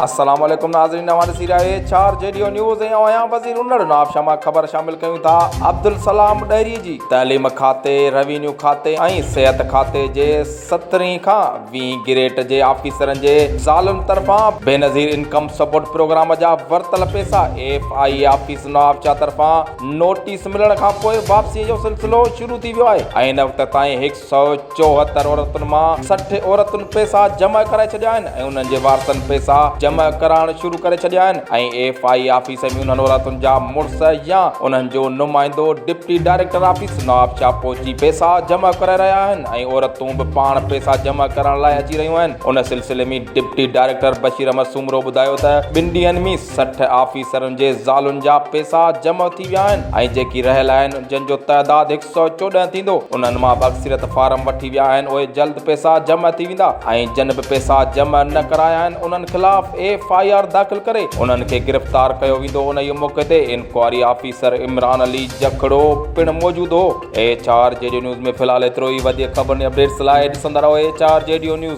السلام عليڪم ناظرين اوهان ڏسي رهيا آهيو H R G D news ۽ آهيان وزير انڙ نواب شاهه مان خبر شامل ڪيون ٿا عبدالسلام ڏهري جي تعليم کاتي روينيو کاتي ۽ صحت کاتي جي سترهين کان ويهين گريڊ جي آفيسرن جي زالن طرفان بينظير انڪم سپورٽ پروگرام جا ورتل پئسا F I A office Nawabshah طرفان نوٽيس ملڻ کانپوء واپسي جو سلسلو شروع ٿي ويو آهي ۽ هن وقت تائين هڪ 174 عورتن مان 60 عورتن پئسا جمع ڪرائي ڇڏيا آهن ۽ انهن جي وارثن پئسا جمع ڪرائڻ شروع ڪري ڇڏيا آهن ۽ ايف I A office ۾ انهن عورتن جا مڙس يا انهن جو نمائندو ڊپٽي ڊائريڪٽر آفيس نوابشاهه پهچي پئسا جمع ڪرائي رهيا آهن ۽ عورتون به پاڻ پئسا جمع ڪرائڻ لاء اچي رهيون آهن ان سلسلي ۾ ڊپٽي ڊائريڪٽر بشير احمد سومرو ٻڌايو ته ٻن ڏينهن ۾ 60 آفيسرن جي زالن جا پئسا جمع ٿي ويا آهن ۽ جيڪي رهيل آهن جن جو تعداد 114 ٿيندو انهن مان به اڪثريت فارم وٺي ويا آهن اهي جلد پئسا جمع ٿي ويندا ۽ جن به پئسا جمع نه ڪرايا آهن انهن خلاف ايف I R داخل ڪري انهن کي گرفتار ڪيو ويندو انهيء موقعي تي انڪوائري آفيسر عمران علي جکڙو پڻ موجود هو. H R G D news ۾ في الحال ايترو ئي وڌيڪ خبرن ۽ اپڊيٽس لاء ڏسندا رهو H R G D news.